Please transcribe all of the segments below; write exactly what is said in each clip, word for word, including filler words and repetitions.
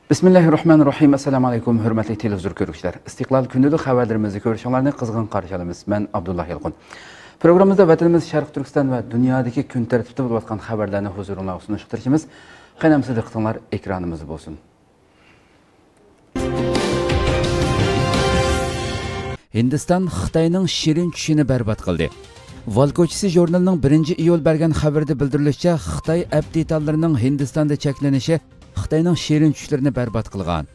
بىسمىللاھىررەھمانىررەھىم. ئەسسالامۇ ئەلەيكۇم، ھۆرمەتلىك تېلېۋىزور كۆرگۈچىلەر. ئىستىقلال كۈنىدە خەۋەرلىرىمىزنى كۆرۈشۈڭلارنى قىزغىن قارشى ئالىمىز. مەن ئابدۇللا يالقۇن. پروگراممىمىزدا ۋەتىنىمىز شەرقىي تۈركىستان ۋە دۇنيادىكى كۈن تەرتىپتە بولۇۋاتقان خەۋەرلەرنى ھۇزۇرۇڭلارغا سۇنۇشقا تىرىشىمىز. قېنى ئەمىسە دىققىتىڭلار ئېكرانىمىزدا بولسۇن. ھىندىستان خىتاينىڭ شېرىن چۈشىنى بەربات قىلدى. ۋال كوچىسى ژۇرنىلىنىڭ بىرىنچى ئىيۇل بەرگەن خەۋىرىدە بىلدۈرۈلۈشىچە، خىتاي ئەپ دېتاللىرىنىڭ ھىندىستاندا چەكلىنىشى خىتاينىڭ شېرىن چۈشلىرىنى بەربات قىلغان.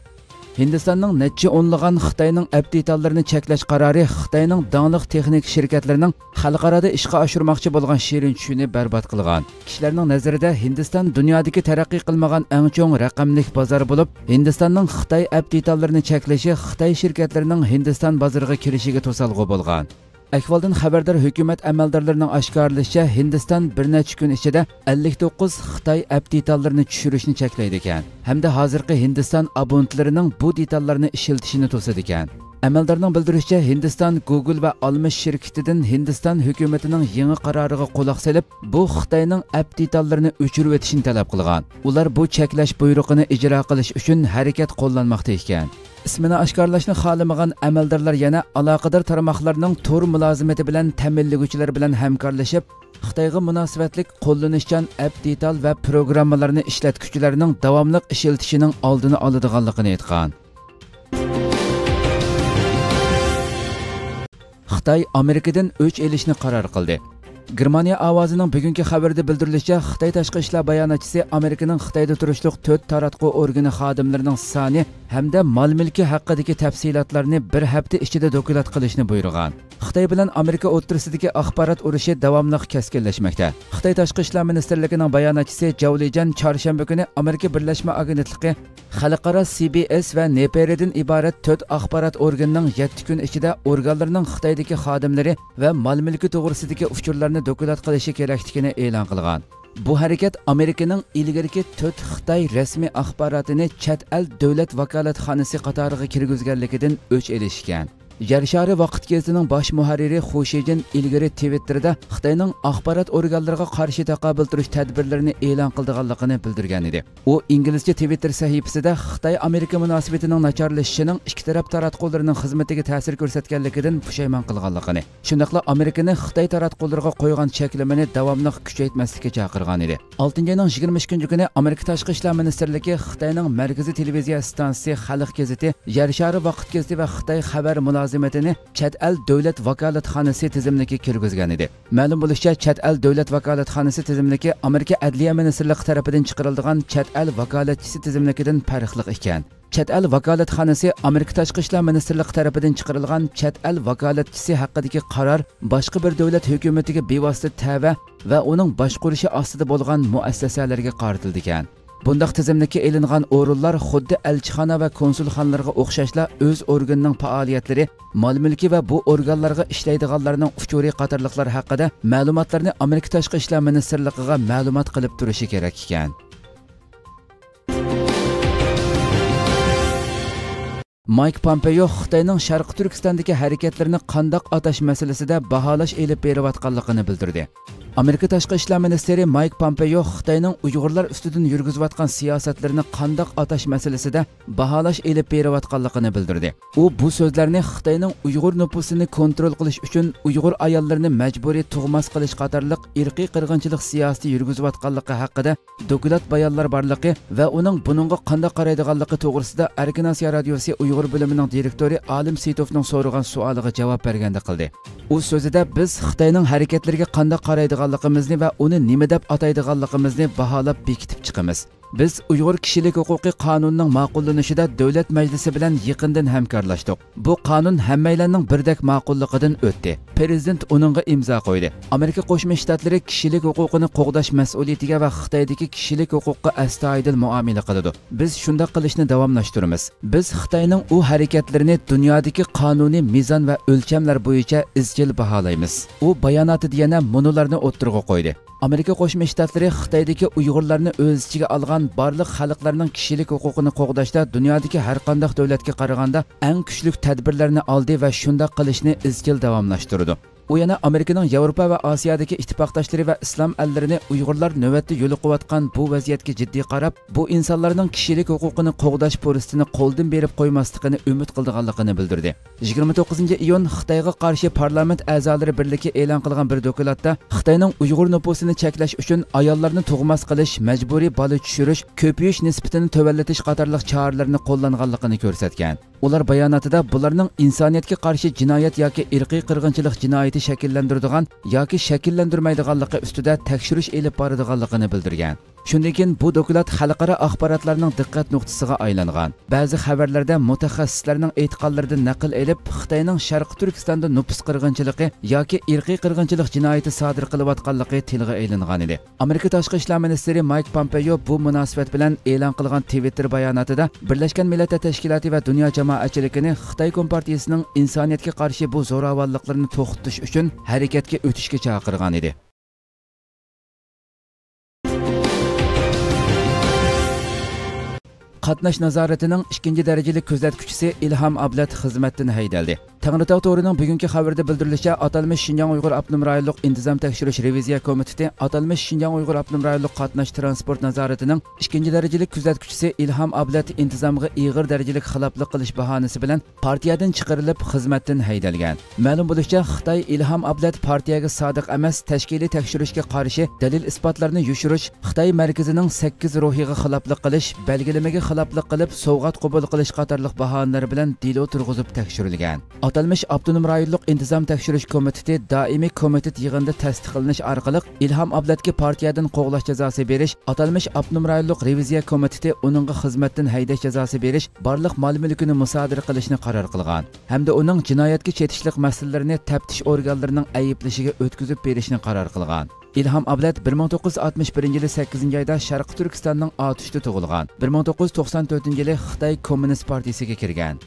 ھىندىستاننىڭ نەچچە ئونلىغان خىتاينىڭ ئەپ دېتاللىرىنى چەكلەش قارارى خىتاينىڭ داڭلىق تېخنىكا شىركەتلىرىنىڭ خەلقئارادا ئىشقا ئاشۇرماقچى بولغان شېرىن چۈشىنى بەربات قىلغان. كىشىلەرنىڭ نەزىرىدە ھىندىستان دۇنيادىكى تەرەققىي قىلمىغان ئەڭ چوڭ رەقەملىك بازار بولۇپ، ھىندىستاننىڭ خىتاي ئەپ دېتاللىرىنى چەكلىشى خىتاي شىركەتلىرىنىڭ ھىندىستان بازىرىغا كىرىشىگە توسالغۇ بولغان. ئەھۋالدىن خەۋەردار ھۆكۈمەت ئەمەلدارلىرىنىڭ ئاشكارىلىشىچە، ھىندىستان بىر نەچچە كۈن ئىچىدە ئەللىك توققۇز خىتاي ئەپ دېتاللىرىنى چۈشۈرۈشنى چەكلەيدىكەن ھەمدە ھازىرقى ھىندىستان ئابونتلىرىنىڭ بۇ دېتاللارنى ئىشلىتىشىنى توسىدىكەن. ئەمەلدارنىڭ بىلدۈرۈشىچە، ھىندىستان گوگل ۋە ئالمىش شىركىتىدىن ھىندىستان ھۆكۈمىتىنىڭ يېڭى قارارىغا قۇلاق سېلىپ، بۇ خىتاينىڭ ئەپ دېتاللىرىنى ئۆچۈرۈۋېتىشنى تەلەپ قىلغان. ئۇلار بۇ چەكلەش بۇيرۇقىنى ئىجرا قىلىش ئۈچۈن ھەرىكەت قوللانماقتا ئىكەن. ئىسمىنى ئاشكارىلاشنى خالىمىغان ئەمەلدارلار يەنە ئالاقىدار تارماقلارنىڭ تور مۇلازىمىتى بىلەن تەمىنلىگۈچىلەر بىلەن ھەمكارلىشىپ، خىتايغا مۇناسىۋەتلىك قوللىنىشچان ئەپ دېتال ۋە پروگراممىلارنى ئىشلەتكۈچىلەرنىڭ داۋاملىق ئىشلىتىشىنىڭ ئالدىنى ئالىدىغانلىقىنى ئېيتقان. خىتاي ئامېرىكىدىن ئۆچ ئېلىشنى قارار قىلدى. گېرمانىيە ئاۋازىنىڭ بۈگۈنكى خەۋىرىدە بىلدۈرۈلۈشىچە، خىتاي تاشقى ئىشلار باياناتچىسى ئامېرىكىنىڭ خىتايدا تۇرۇشلۇق تۆت تاراتقۇ ئورگىنى خادىملىرىنىڭ سانى ھەمدە مال-مۈلكى ھەققىدىكى تەپسىلاتلارنى بىر ھەپتە ئىچىدە دوكلات قىلىشنى بۇيرۇغان. خىتاي بىلەن ئامېرىكا ئوتتۇرىسىدىكى ئاخبارات ئۇرۇشى داۋاملىق كەسكىنلەشمەكتە. خىتاي تاشقى ئىشلار مىنىستىرلىكىنىڭ باياناتچىسى جاۋ لىجەن چارشەنبە كۈنى ئامېرىكا بىرلەشمە ئاگېنتلىقى خەلقئارا سى بى ئېس ۋە نېپېرىدىن ئىبارەت تۆت ئاخبارات ئورگىنىنىڭ يەتتە كۈن ئىچىدە ئورگانلىرىنىڭ خىتايدىكى خادىملىرى ۋە مال-مۈلكى توغرىسىدىكى ئۇچۇرلارنى دوكلات قىلىشى كېرەكلىكىنى ئېلان قىلغان. بۇ ھەرىكەت ئامېرىكىنىڭ ئىلگىرىكى تۆت خىتاي رەسمىي ئاخباراتىنى چەت ئەل دۆلەت ۋاكالەتخانىسى قاتارىغا كىرگۈزگەنلىكىدىن ئۆچ ئېلىش ئىكەن. يەر شارى ۋاقىت گېزىتىنىڭ باش مۇھەررىرى خۇ شىجىن ئىلگىرى تىۋىتتېردا خىتاينىڭ ئاخبارات ئورگانلىرىغا قارشى تاقابىل تۇرۇش تەدبىرلىرىنى ئېلان قىلىدىغانلىقىنى بىلدۈرگەن ئىدى. ئۇ ئىنگلىزچە تىۋىتتېر سەھىپىسىدە خىتاي ئامېرىكا مۇناسىۋىتىنىڭ ناچارلىشىشىنىڭ ئىككى تەرەپ تاراتقۇلىرىنىڭ خىزمىتىگە تەسىر كۆرسەتكەنلىكىدىن پۇشايمان قىلغانلىقىنى، شۇنداقلا ئامېرىكىنى خىتاي تاراتقۇلىرىغا قويغان چەكلىمىنى داۋاملىق كۈچەيتمەسلىككە چاقىرغان ئىدى. ئالتىنچى ئاينىڭ يىگىرمە ئىككىنچى كۈنى ئامېرىكا تاشقى ئىشلار مىنىستىرلىكى خىتاينىڭ مەركىزىي تېلېۋىزىيە ئىستانسىسى خەلق گېزىتى، يەر شارى ۋاقىت گېزىتى ۋە خىتاي خەۋەر مۇلازىمىتىنى چەت ئەل دۆلەت ۋاكالەتخانىسى تىزىملىكىگە كىرگۈزگەن ئىدى. مەلۇم بولۇشىچە، چەت ئەل دۆلەت ۋاكالەتخانىسى تىزىملىكى ئامېرىكا ئەدلىيە مىنىستىرلىقى تەرىپىدىن چىقىرىلىدىغان چەت ئەل ۋاكالەتچىسى تىزىملىكىدىن پەرقلىق ئىكەن. چەت ئەل ۋاكالەتخانىسى ئامېرىكا تاشقى ئىشلار مىنىستىرلىقى تەرىپىدىن چىقىرىلغان چەت ئەل ۋاكالەتچىسى ھەققىدىكى قارار باشقا بىر دۆلەت ھۆكۈمىتىگە بىۋاسىتە تەۋە ۋە ئۇنىڭ باشقۇرۇشى ئاستىدا بولغان مۇئەسسەسەلەرگە قارىتىلىدىكەن. بۇنداق تىزىملىككە ئېلىنغان ئورۇنلار خۇددى ئەلچىخانا ۋە كونسۇلخانىلارغا ئوخشاشلا ئۆز ئورگىنىنىڭ پائالىيەتلىرى، مال-مۈلكى ۋە بۇ ئورگانلارغا ئىشلەيدىغانلارنىڭ ئۇچۇرى قاتارلىقلار ھەققىدە مەلۇماتلارنى ئامېرىكا تاشقى ئىشلار مىنىستىرلىقىغا مەلۇمات قىلىپ تۇرۇشى كېرەك ئىكەن. مايك پامپېيو خىتاينىڭ شەرقىي تۈركىستاندىكى ھەرىكەتلىرىنى قانداق ئاتاش مەسىلىسىدە باھالاش ئېلىپ بېرىۋاتقانلىقىنى بىلدۈردى. ئامېرىكا تاشقى ئىشلار مىنىستىرى مايك پامپېيو خىتاينىڭ ئۇيغۇرلار ئۈستىدىن يۈرگۈزۈۋاتقان سىياسەتلىرىنى قانداق ئاتاش مەسىلىسىدە باھالاش ئېلىپ بېرىۋاتقانلىقىنى بىلدۈردى. ئۇ بۇ سۆزلەرنى خىتاينىڭ ئۇيغۇر نوپۇسىنى كونترول قىلىش ئۈچۈن ئۇيغۇر ئاياللىرىنى مەجبۇرىي تۇغماس قىلىش قاتارلىق ئىرقىي قىرغىنچىلىق سىياسىتى يۈرگۈزۈۋاتقانلىقى ھەققىدە دوكلات بايانلار بارلىقى ۋە ئۇنىڭ بۇنىڭغا قانداق قارايدىغانلىقى توغرىسىدا ئەركىن ئاسىيا رادىيوسى ئۇيغۇر بۆلۈمىنىڭ دىرېكتورى ئالىم سېيىتوفنىڭ سورىغان سوئالىغا جاۋاب بەرگەندە قىلدى. ئۇ سۆزىدە، بىز خىتاينىڭ ھەرىكەتلىرىگە قانداق قارايدىغانلىقىمىزنى ۋە ئۇنى نېمە دەپ ئاتايدىغانلىقىمىزنى باھالاپ بېكىتىپ چىقىمىز. بىز ئۇيغۇر كىشىلىك ھوقۇقى قانۇنىنىڭ ماقۇللىنىشىدا دۆلەت مەجلىسى بىلەن يېقىندىن ھەمكارلاشتۇق. بۇ قانۇن ھەممەيلەننىڭ بىردەك ماقۇللۇقىدىن ئۆتتى. پىرېزىدېنت ئۇنىڭغا ئىمزا قويدى. ئامېرىكا قوشما شتاتلىرى كىشىلىك ھوقۇقىنى قوغداش مەسئۇلىيىتىگە ۋە خىتايدىكى كىشىلىك ھوقۇققا ئەستايىدىل مۇئامىلە قىلىدۇ. بىز شۇنداق قىلىشنى داۋاملاشتۇرىمىز. بىز خىتاينىڭ ئۇ ھەرىكەتلىرىنى دۇنيادىكى قانۇنىي مىزان ۋە ئۆلچەملەر بويىچە ئىزچىل باھالايمىز. ئۇ باياناتىدا يەنە مۇنۇلارنى ئوتتۇرىغا قويدى. ئامېرىكا قوشما شتاتلىرى خىتايدىكى ئۇيغۇرلارنى ئۆز ئىچىگە ئالغان بارلىق خەلقلەرنىڭ كىشىلىك ھوقۇقىنى قوغداشتا دۇنيادىكى ھەرقانداق دۆلەتكە قارىغاندا ئەڭ كۈچلۈك تەدبىرلەرنى ئالدى ۋە شۇنداق قىلىشنى ئىزچىل داۋاملاشتۇرىدۇ. ئۇ يەنە ئامېرىكىنىڭ ياۋروپا ۋە ئاسىيادىكى ئىتتىپاقداشلىرى ۋە ئىسلام ئەللىرىنى ئۇيغۇرلار نۆۋەتتە يولۇقۇۋاتقان بۇ ۋەزىيەتكە جىددىي قاراپ، بۇ ئىنسانلارنىڭ كىشىلىك ھوقۇقىنى قوغداش پۇرسىتىنى قولدىن بېرىپ قويماسلىقىنى ئۈمىد قىلىدىغانلىقىنى بىلدۈردى. يىگىرمە توققۇزىنچى ئىيۇن خىتايغا قارشى پارلامېنت ئەزالىرى بىرلىكى ئېلان قىلغان بىر دوكلاتتا، خىتاينىڭ ئۇيغۇر نوپۇسىنى چەكلەش ئۈچۈن ئاياللارنى تۇغماس قىلىش، مەجبۇرىي بالا چۈشۈرۈش، كۆپىيىش نىسبىتىنى تۆۋەنلىتىش قاتارلىق چارىلەرنى قوللانغانلىقىنى كۆرسەتكەن. ئۇلار باياناتىدا بۇلارنىڭ ئىنسانىيەتكە قارشى جىنايەت ياكى ئىرقىي قىرغىنچىلىق جىنايىتى شەكىللەندۈرىدىغان ياكى شەكىللەندۈرمەيدىغانلىقى ئۈستىدە تەكشۈرۈش ئېلىپ بارىدىغانلىقىنى بىلدۈرگەن. شۇندىن كېيىن بۇ دوكلات خەلقئارا ئاخباراتلارنىڭ دىققەت نۇقتىسىغا ئايلانغان. بەزى خەۋەرلەردە مۇتەخەسسىسلەرنىڭ ئېيتقانلىرىدىن نەقىل ئېلىپ، خىتاينىڭ شەرقىي تۈركىستاندا نوپۇس قىرغىنچىلىقى ياكى ئىرقىي قىرغىنچىلىق جىنايىتى سادىر قىلىۋاتقانلىقى تىلغا ئېلىنغانىدى. ئامېرىكا تاشقى ئىشلار مىنىستىرى مايك پومپېيو بۇ مۇناسىۋەت بىلەن ئېلان قىلغان تىۋىتتېر باياناتىدا، بىرلەشكەن مىللەتلەر تەشكىلاتى ۋە دۇنيا جامائەتچىلىكىنى خىتاي كومپارتىيىسىنىڭ ئىنسانىيەتكە قارشى بۇ زوراۋانلىقلىرىنى توختىتىش ئۈچۈن ھەرىكەتكە ئۆتۈشكە چاقىرغانىدى. قاتناش نازارىتىنىڭ ئىككىنچى دەرىجىلىك كۆزەتكۈچىسى ئىلھام ئابلەت خىزمەتتىن ھەيدەلدى. تەڭرىتاغ تورىنىڭ بۈگۈنكى خەۋىرىدە بىلدۈرۈلۈشىچە، ئاتالمىش شىنجاڭ ئۇيغۇر ئاپتونوم رايونلۇق ئىنتىزام تەكشۈرۈش رېۋىزىيە كومىتېتى ئاتالمىش شىنجاڭ ئۇيغۇر ئاپتونوم رايونلۇق قاتناش تىرانسپورت نازارىتىنىڭ ئىككىنچى دەرىجىلىك كۆزەتكۈچىسى ئىلھام ئابلەت ئىنتىزامغا ئېغىر دەرىجىلىك خىلاپلىق قىلىش باھانىسى بىلەن پارتىيەدىن چىقىرىلىپ، خىزمەتتىن ھەيدەلگەن. مەلۇم بولۇشىچە، خىتاي ئىلھام ئابلەت پارتىيەگە سادىق ئەمەس، تەشكىلىي تەكشۈرۈشكە قارشى، دەلىل-ئىسپاتلارنى يوشۇرۇش، خىتاي مەركىزىنىڭ سەككىز روھىغا خىلاپلىق قىلىش، بەلگىلىمىگە خىلاپلىق قىلىپ، سوۋغات قوبۇل قىلىش قاتارلىق باھانىلەر بىلەن دېلو تۇرغۇزۇپ تەكشۈرۈلگەن. ئاتالمىش ئاپتونوم رايونلۇق ئىنتىزام تەكشۈرۈش كومىتېتى دائىمىي كومىتېت يىغىنىدا تەستىقلىنىش ئارقىلىق، ئىلھام ئابلەتكە پارتىيەدىن قوغلاش جازاسى بېرىش، ئاتالمىش ئاپتونوم رايونلۇق رېۋىزىيە كومىتېتى ئۇنىڭغا خىزمەتتىن ھەيدەش جازاسى بېرىش، بارلىق مال-مۈلكىنى مۇسادىرە قىلىشنى قارار قىلغان ھەمدە ئۇنىڭ جىنايەتكە چېتىشلىق مەسىلىلىرىنى تەپتىش ئورگانلىرىنىڭ ئەيىبلىشىگە ئۆتكۈزۈپ بېرىشنى قارار قىلغان. ئىلھام ئابلەت بىر مىڭ توققۇز يۈز ئاتمىش بىرىنچى يىلى سەككىزىنچى ئايدا شەرقىي تۈركىستاننىڭ ئاتۇشىدا تۇغۇلغان. بىر مىڭ توققۇز يۈز توقسان تۆتىنچى يىلى خىتاي كوممۇنىست پارتىيىسىگە كىرگەن.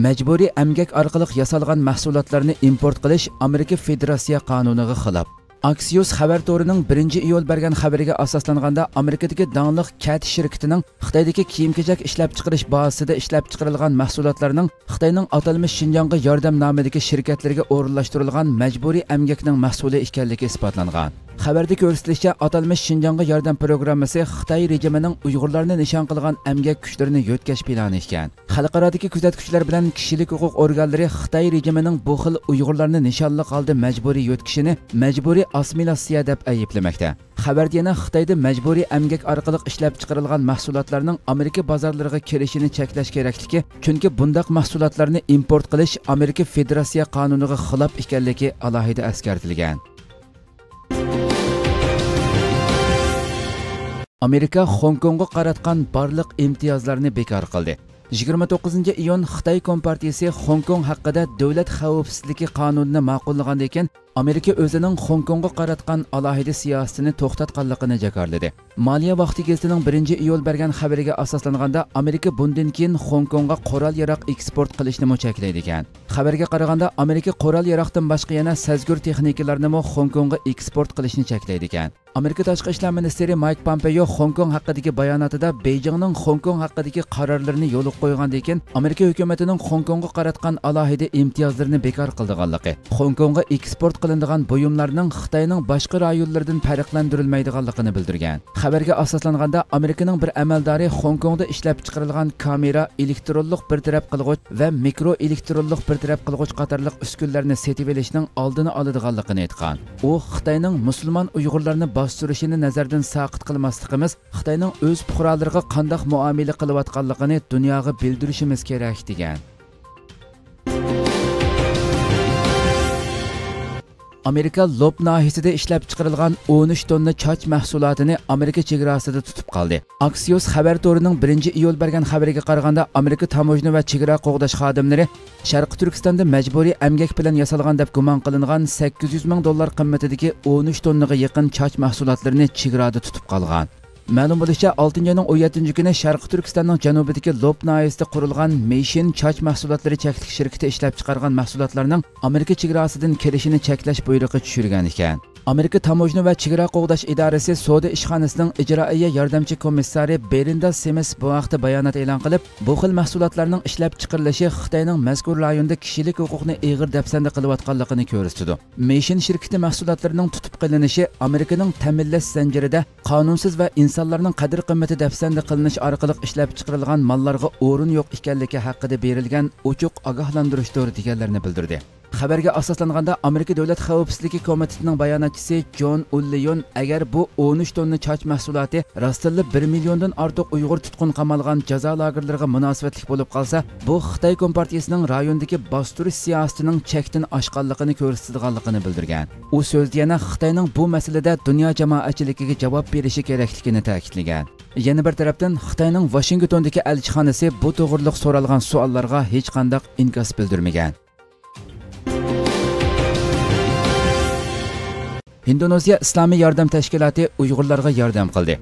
مەجبۇرىي ئەمگەك ئارقىلىق ياسالغان مەھسۇلاتلارنى ئىمپورت قىلىش ئامېرىكا فېدېراتسىيە قانۇنىغا خىلاپ. ئاكسىيوس خەۋەر تورىنىڭ بىرىنچى ئىيۇل بەرگەن خەۋىرىگە ئاساسلانغاندا، ئامېرىكىدىكى داڭلىق كەت شىركىتىنىڭ خىتايدىكى كىيىم-كېچەك ئىشلەپچىقىرىش بازىسىدا ئىشلەپچىقىرىلغان مەھسۇلاتلارنىڭ خىتاينىڭ ئاتالمىش شىنجاڭغا ياردەم نامىدىكى شىركەتلىرىگە ئورۇنلاشتۇرۇلغان مەجبۇرىي ئەمگەكنىڭ مەھسۇلى ئىكەنلىكى ئىسپاتلانغان. خەۋەردە كۆرسىتىلىشىچە، ئاتالمىش شىنجاڭغا ياردەم پروگراممىسى خىتاي رېجىمىنىڭ ئۇيغۇرلارنى نىشان قىلغان ئەمگەك كۈچلىرىنى يۆتكەش پىلانى ئىكەن. خەلقئارادىكى كۆزەتكۈچىلەر بىلەن كىشىلىك ھوقۇق ئورگانلىرى خىتاي رېجىمىنىڭ بۇ خىل ئۇيغۇرلارنى نىشانلىق ھالدا مەجبۇرىي يۆتكىشىنى مەجبۇرىي ئاسسىمىلياتسىيە دەپ ئەيىبلىمەكتە. خەۋەردە يەنە خىتايدا مەجبۇرىي ئەمگەك ئارقىلىق ئىشلەپچىقىرىلغان مەھسۇلاتلارنىڭ ئامېرىكا بازارلىرىغا كىرىشىنى چەكلەش كېرەكلىكى، چۈنكى بۇنداق مەھسۇلاتلارنى ئىمپورت قىلىش ئامېرىكا فېدېراتسىيە قانۇنىغا خىلاپ ئىكەنلىكى ئالاھىدە ئەسكەرتىلگەن. ئامېرىكا خوڭكوڭغا قاراتقان بارلىق ئىمتىيازلارنى بىكار قىلدى. يىگىرمە توققۇزىنچى ئىيۇن خىتاي كومپارتىيىسى خوڭكوڭ ھەققىدە دۆلەت خەۋپسىزلىكى قانۇنىنى ماقۇللىغاندىن كېيىن، ئامېرىكا ئۆزىنىڭ خوڭكوڭغا قاراتقان ئالاھىدە سىياسىتىنى توختاتقانلىقىنى جاكارلىدى. مالىيە ۋاقتى گېزىتىنىڭ بىرىنچى ئىيۇل بەرگەن خەۋىرىگە ئاساسلانغاندا، ئامېرىكا بۇندىن كېيىن خوڭكوڭغا قورال-ياراغ ئېكسپورت قىلىشنىمۇ چەكلەيدىكەن. خەۋەرگە قارىغاندا، ئامېرىكا قورال-ياراغدىن باشقا يەنە سەزگۈر تېخنىكىلارنىمۇ خوڭكوڭغا ئېكسپورت قىلىشنى چەكلەيدىكەن. ئامېرىكا تاشقى ئىشلار مىنىستىرى مايك پومپېيو خوڭكوڭ ھەققىدىكى باياناتىدا بېيجىڭنىڭ خوڭكوڭ ھەققىدىكى قارارلىرىنى يولغا قويغاندىن كېيىن، ئامېرىكا ھۆكۈمىتىنىڭ خوڭكوڭغا قاراتقان ئالاھىدە ئىمتىيازلىرىنى بىكار قىلىدىغانلىقى، خوڭكوڭغا ئېكسپورت قىلىنىدىغان بۇيۇملارنىڭ خىتاينىڭ باشقا رايونلىرىدىن پەرقلەندۈرۈلمەيدىغانلىقىنى بىلدۈرگەن. خەۋەرگە ئاساسلانغاندا، ئامېرىكىنىڭ بىر ئەمەلدارى خوڭكوڭدا ئىشلەپچىقىرىلغان كامېرا، ئېلېكترونلۇق بىر تەرەپ قىلغۇچ ۋە مىكرو ئېلېكترونلۇق بىر تەرەپ قىلغۇچ قاتارلىق ئۈسكۈنىلەرنى سېتىۋېلىشنىڭ ئالدىنى ئالىدىغانلىقىنى ئېيتقان. ئۇ خىتاينىڭ مۇسۇلمان ئۇيغۇرلارنى باستۇرۇشىنى نەزەردىن ساقىت قىلماسلىقىمىز، خىتاينىڭ ئۆز پۇقرالىرىغا قانداق مۇئامىلە قىلىۋاتقانلىقىنى دۇنياغا بىلدۈرۈشىمىز كېرەك، دېگەن. ئامېرىكا لوپ ناھىيىسىدە ئىشلەپچىقىرىلغان ئون ئۈچ توننا چاچ مەھسۇلاتىنى ئامېرىكا چېگراسىدا تۇتۇپ قالدى. ئاكسىيوس خەۋەر تورىنىڭ بىرىنچى ئىيۇل بەرگەن خەۋىرىگە قارىغاندا، ئامېرىكا تاموژنا ۋە چېگرا قوغداش خادىملىرى شەرقىي تۈركىستاندا مەجبۇرىي ئەمگەك بىلەن ياسالغان دەپ گۇمان قىلىنغان سەككىز يۈز مىڭ دوللار قىممىتىدىكى ئون ئۈچ توننىغا يېقىن چاچ مەھسۇلاتلىرىنى چېگرادا تۇتۇپ قالغان. مەلۇم بولۇشىچە، ئالتىنچى ئاينىڭ ئون يەتتىنچى كۈنى شەرقىي تۈركىستاننىڭ جەنۇبىدىكى لوپ ناھىيەسىدە قۇرۇلغان مېشىن چاچ مەھسۇلاتلىرى چەكلىك شىركىتى ئىشلەپچىقارغان مەھسۇلاتلارنىڭ ئامېرىكا چېگراسىدىن كىرىشىنى چەكلەش بۇيرۇقى چۈشۈرگەن ئىكەن. ئامېرىكا تاموژنا ۋە چېگرا قوغداش ئىدارىسى سودا ئىشخانىسىنىڭ ئىجرائىيە ياردەمچى كومىسسارى بېرىندا سىمىس بۇ ھەقتە بايانات ئېلان قىلىپ، بۇ خىل مەھسۇلاتلارنىڭ ئىشلەپچىقىرىلىشى خىتاينىڭ مەزكۇر رايوندا كىشىلىك ھوقۇقنى ئېغىر دەپسەندە قىلىۋاتقانلىقىنى كۆرسىتىدۇ. مېشىن شىركىتى مەھسۇلاتلىرىنىڭ تۇتۇپ قېلىنىشى ئامېرىكىنىڭ تەمىنلەش زەنجىرىدە قانۇنسىز ۋە ئىنسانلارنىڭ قەدىر-قىممىتى دەپسەندە قىلىنىش ئارقىلىق ئىشلەپچىقىرىلغان ماللارغا ئورۇن يوق ئىكەنلىكى ھەققىدە بېرىلگەن ئوچۇق ئاگاھلاندۇرۇشتۇر، دېگەنلەرنى بىلدۈردى. خەۋەرگە ئاساسلانغاندا، ئامېرىكا دۆلەت خەۋپسىزلىكى كومىتېتىنىڭ باياناتچىسى جون ئۇللىيون، ئەگەر بۇ ئون ئۈچ توننا چاچ مەھسۇلاتى راستتىنلا بىر مىليوندىن ئارتۇق ئۇيغۇر تۇتقۇن قامالغان جازا لاگېرلىرىغا مۇناسىۋەتلىك بولۇپ قالسا، بۇ خىتاي كومپارتىيىسىنىڭ رايوندىكى باستۇرۇش سىياسىتىنىڭ چەكتىن ئاشقانلىقىنى كۆرسىتىدىغانلىقىنى بىلدۈرگەن. ئۇ سۆزىدە يەنە خىتاينىڭ بۇ مەسىلىدە دۇنيا جامائەتچىلىكىگە جاۋاب بېرىشى كېرەكلىكىنى تەكىتلىگەن. يەنە بىر تەرەپتىن، خىتاينىڭ ۋاشىنگتوندىكى ئەلچىخانىسى بۇ توغرىلىق سورالغان سوئاللارغا ھېچقانداق ئىنكاس بىلدۈرمىگەن. ھىندونېزىيە ئىسلامىي ياردەم تەشكىلاتى ئۇيغۇرلارغا ياردەم قىلدى.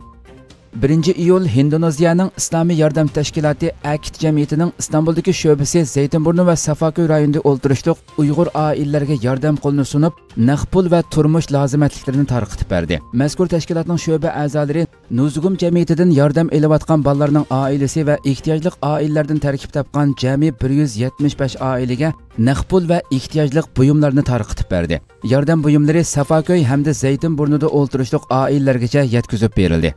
بىرىنچى ئىيۇل، ھىندونېزىيەنىڭ ئىسلامىي ياردەم تەشكىلاتى ئەكىت جەمئىيىتىنىڭ ئىستانبۇلدىكى شۆبىسى زەيتىنبۇرنۇ ۋە سافاكۆي رايونىدا ئولتۇرۇشلۇق ئۇيغۇر ئائىلىلەرگە ياردەم قولىنى سۇنۇپ، نەق پۇل ۋە تۇرمۇش لازىمەتلىكلىرىنى تارقىتىپ بەردى. مەزكۇر تەشكىلاتنىڭ شۆبە ئەزالىرى نۇزۇگۇم جەمئىيىتىدىن ياردەم ئېلىۋاتقان بالىلارنىڭ ئائىلىسى ۋە ئېھتىياجلىق ئائىلىلەردىن تەركىب تاپقان جەمئىي بىر يۈز يەتمىش بەش ئائىلىگە نەق پۇل ۋە ئېھتىياجلىق بۇيۇملارنى تارقىتىپ بەردى. ياردەم بۇيۇملىرى سافاكۆي ھەمدە زەيتىنبۇرنۇدا ئولتۇرۇشلۇق ئائىلىلەرگىچە يەتكۈزۈپ بېرىلدى.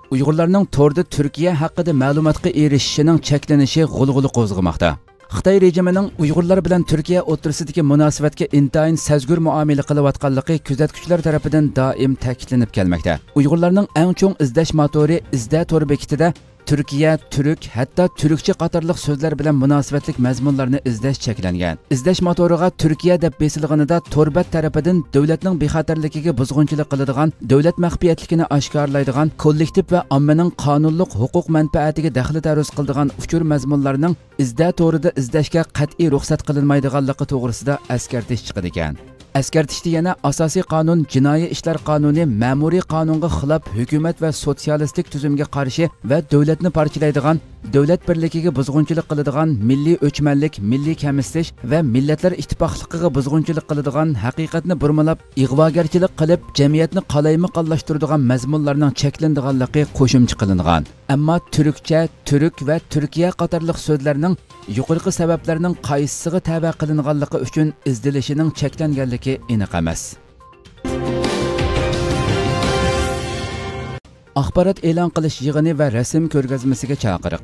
ئۇيغۇرلارنىڭ توردا تۈركىيە ھەققىدە مەلۇماتقا ئېرىشىشىنىڭ چەكلىنىشى غۇلغۇلا قوزغىماقتا. خىتاي رېجىمىنىڭ ئۇيغۇرلار بىلەن تۈركىيە ئوتتۇرىسىدىكى مۇناسىۋەتكە ئىنتايىن سەزگۈر مۇئامىلە قىلىۋاتقانلىقى كۆزەتكۈچىلەر تەرىپىدىن دائىم تەكىتلىنىپ كەلمەكتە. ئۇيغۇرلارنىڭ ئەڭ چوڭ ئىزدەش موتورى ئىزدە تور بېكىتىدە تۈركىيە، تۈرك، ھەتتا تۈركچە قاتارلىق سۆزلەر بىلەن مۇناسىۋەتلىك مەزمۇنلارنى ئىزدەش چەكلەنگەن. ئىزدەش موتورىغا تۈركىيە دەپ بېسىلغىنىدا، تور بەت تەرىپىدىن دۆلەتنىڭ بىخەتەرلىكىگە بۇزغۇنچىلىق قىلىدىغان، دۆلەت مەخپىيەتلىكىنى ئاشكارىلايدىغان، كوللېكتىپ ۋە ئاممىنىڭ قانۇنلۇق ھوقۇق مەنپەئەتىگە دەخلى تەرۇز قىلىدىغان ئۇچۇر مەزمۇنلارنىڭ ئىزدە تورىدا ئىزدەشكە قەتئىي رۇخسەت قىلىنمايدىغانلىقى توغرىسىدا ئەسكەرتىش چىقىدىكەن. ئەسكەرتىشتە يەنە ئاساسىي قانۇن، جىنايى ئىشلار قانۇنى، مەمۇرىي قانۇنغا خىلاپ، ھۆكۈمەت ۋە سوتسىيالىستىك تۈزۈمگە قارشى ۋە دۆلەتنى پارچىلايدىغان، دۆلەت بىرلىكىگە بۇزغۇنچىلىق قىلىدىغان، مىللىي ئۆچمەنلىك، مىللىي كەمسىتىش ۋە مىللەتلەر ئىتتىپاقلىقىغا بۇزغۇنچىلىق قىلىدىغان، ھەقىقەتنى بۇرمىلاپ، ئىغۋاگەرچىلىك قىلىپ، جەمئىيەتنى قالايمىقانلاشتۇرىدىغان مەزمۇنلارنىڭ چەكلىنىدىغانلىقى قوشۇمچە قىلىنغان. ئەمما تۈركچە، تۈرك ۋە تۈركىيە قاتارلىق سۆزلەرنىڭ يۇقىرىقى سەۋەبلەرنىڭ قايسىسىغا تەۋە قىلىنغانلىقى ئۈچۈن ئىزدىلىشىنىڭ چەكلەنگەنلىكى ئېنىق ئەمەس. ئاخبارات ئېلان قىلىش يىغىنى ۋە رەسىم كۆرگەزمىسىگە چاقىرىق.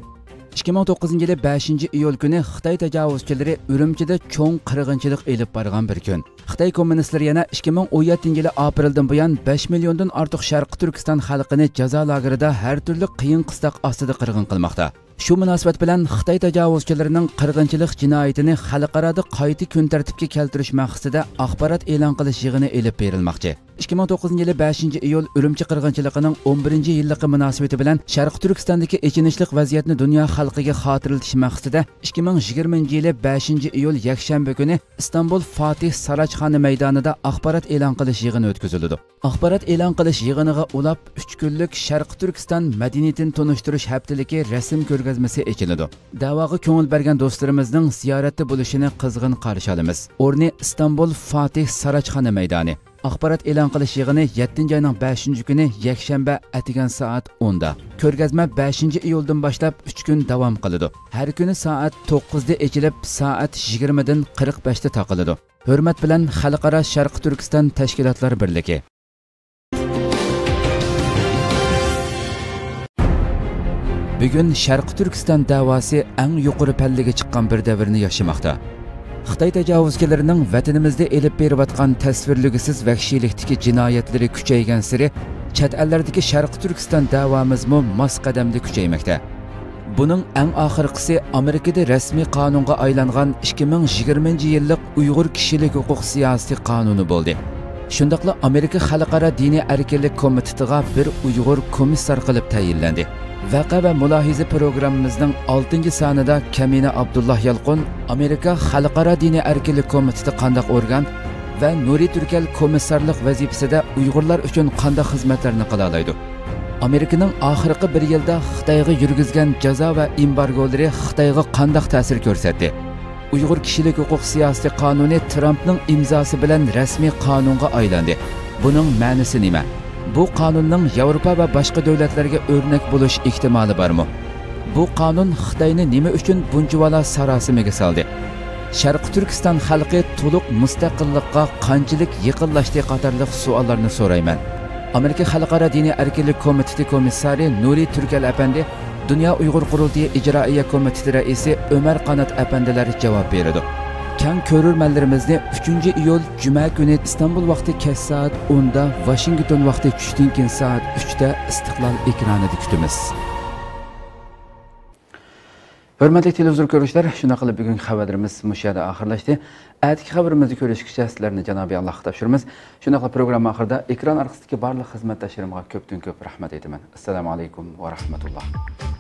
ئىككى مىڭ توققۇزىنچى يىلى بەشىنچى ئىيۇل كۈنى خىتاي تاجاۋۇزچىلىرى ئۈرۈمچىدە چوڭ قىرغىنچىلىق ئېلىپ بارغان بىر كۈن. خىتاي كوممۇنىستلىرى يەنە ئىككى مىڭ ئون يەتتىنچى يىلى ئاپرېلدىن بۇيان بەش مىليوندىن ئارتۇق شەرقىي تۈركىستان خەلقىنى جازا لاگېرىدا ھەر تۈرلۈك قىيىن قىستاق ئاستىدا قىرغىن قىلماقتا. شۇ مۇناسىۋەت بىلەن خىتاي تاجاۋۇزچىلىرىنىڭ قىرغىنچىلىق جىنايىتىنى خەلقئارادا قايتا كۈن تەرتىپكە كەلتۈرۈش مەقسىتىدە ئاخبارات ئېلان قىلىش يىغىنى ئېلىپ بېرىلماقچى. ئىككى مىڭ توققۇزىنچى يىلى بەشىنچى ئىيۇل ئۈرۈمچى قىرغىنچىلىقىنىڭ ئون بىرىنچى يىللىقى مۇناسىۋىتى بىلەن شەرقىي تۈركىستاندىكى ئېچىنىشلىق ۋەزىيەتنى دۇنيا خەلقىگە خاتىرىلىتىش مەقسىتىدە ئىككى مىڭ يىگىرمىنچى يىلى بەشىنچى ئىيۇل يەكشەنبە كۈنى ئىستانبۇل فاتىھ ساراچخانا مەيدانىدا ئاخبارات ئېلان قىلىش يىغىنى ئۆتكۈزۈلىدۇ. ئاخبارات ئېلان قىلىش يىغىنىغا ئۇلاپ ئۈچ كۈنلۈك شەرقىي تۈركىستان مەدەنىيىتىنى تونۇشتۇرۇش ھەپتىلىكى رەسىم كۆرگەزمىسى ئېچىلىدۇ. دەۋاغا كۆڭۈل بەرگەن دوستلىرىمىزنىڭ زىيارەتتە بولۇشىنى قىزغىن قارشى ئالىمىز. ئورنى ئىستانبۇل فاتىھ ساراچخانا مەيدانى. ئاخبارات ئېلان قىلىش يىغىنى يەتتىنچى ئاينىڭ بەشىنچى كۈنى يەكشەنبە ئەتىگەن سائەت ئوندا. كۆرگەزمە بەشىنچى ئىيۇلدىن باشلاپ ئۈچ كۈن داۋام قىلىدۇ. ھەر كۈنى سائەت توققۇزدا ئېچىلىپ، سائەت يىگىرمىدىن قىرىق بەشتە تاقىلىدۇ. ھۆرمەت بىلەن، خەلقئارا شەرقىي تۈركىستان تەشكىلاتلار بىرلىكى. بۈگۈن شەرقىي تۈركىستان دەۋاسى ئەڭ يۇقىرى پەللىگە چىققان بىر دەۋرنى ياشىماقتا. خىتاي تاجاۋۇزچىلىرىنىڭ ۋەتىنىمىزدە ئېلىپ بېرىۋاتقان تەسۋىرلىگۈسىز ۋەھشىيلىكتىكى جىنايەتلىرى كۈچەيگەنسېرى، چەت ئەللەردىكى شەرقىي تۈركىستان دەۋامىزمۇ ماس قەدەمدە كۈچەيمەكتە. بۇنىڭ ئەڭ ئاخىرقىسى ئامېرىكىدا رەسمىي قانۇنغا ئايلانغان ئىككى مىڭ يىگىرمىنچى يىللىق ئۇيغۇر كىشىلىك ھوقۇق سىياسىتى قانۇنى بولدى. شۇنداقلا ئامېرىكا خەلقئارا دىنىي ئەركىنلىك كومىتېتىغا بىر ئۇيغۇر كومىسسار قىلىپ تەيىنلەندى. ۋەقە ۋە مۇلاھىزە پروگراممىمىزنىڭ ئالتىنچى سانىدا كەمىنە ئابدۇللا يالقۇن ئامېرىكا خەلقئارا دىنىي ئەركىنلىك كومىتېتى قانداق ئورگان ۋە نۇرى تۈركەل كومىسسارلىق ۋەزىپىسىدە ئۇيغۇرلار ئۈچۈن قانداق خىزمەتلەرنى قىلالايدۇ؟ ئامېرىكىنىڭ ئاخىرقى بىر يىلدا خىتايغا يۈرگۈزگەن جازا ۋە ئېمبارگولىرى خىتايغا قانداق تەسىر كۆرسەتتى؟ ئۇيغۇر كىشىلىك ھوقۇق سىياسىتى قانۇنى ترامپنىڭ ئىمزاسى بىلەن رەسمىي قانۇنغا ئايلاندى. بۇنىڭ مەنىسى نېمە؟ بۇ قانۇننىڭ ياۋروپا ۋە باشقا دۆلەتلەرگە ئۆرنەك بولۇش ئېھتىمالى بارمۇ؟ بۇ قانۇن خىتاينى نېمە ئۈچۈن بۇنچىۋالا ساراسىمىگە سالدى؟ شەرقىي تۈركىستان خەلقى تولۇق مۇستەقىللىققا قانچىلىك يېقىنلاشتى قاتارلىق سوئاللارنى سورايمەن. ئامېرىكا خەلقئارا دىنىي ئەركىنلىك كومىتېتى كومىسسارى نۇرى تۈركەل ئەپەندى، دۇنيا ئۇيغۇر قۇرۇلتىيى ئىجرائىيە كومىتېتى رەئىسى ئۆمەر قانات ئەپەندىلەر جاۋاب بېرىدۇ. كەڭ كۆرۈرمەنلىرىمىزنى ئۈچىنچى ئىيۇل جۈمە كۈنى ئىستانبۇل ۋاقتى كەچ سائەت ئوندا، ۋاشىنگتون ۋاقتى چۈشتىن كېيىن سائەت ئۈچتە ئىستىقلال ئېكرانىدا كۈتىمىز. ھۆرمەتلىك تېلېۋىزور كۆرۈشلەر، شۇنداق قىلىپ بۈگۈنكى خەۋەرلىرىمىز مۇشۇ يەردە ئاخىرلاشتى. ئەتىكى خەۋىرىمىزدە كۆرۈشكىچە سىلەرنى جانابىي ئاللاھقا تاپشۇرىمىز. شۇنداقلا پروگرامما ئاخىرىدا ئېكران ئارقىسىدىكى بارلىق خىزمەتداشلىرىمغا كۆپتىن كۆپ رەھمەت ئېيتىمەن. ئەسسالامۇ ئەلەيكۇم ۋە رەھمەتۇللا.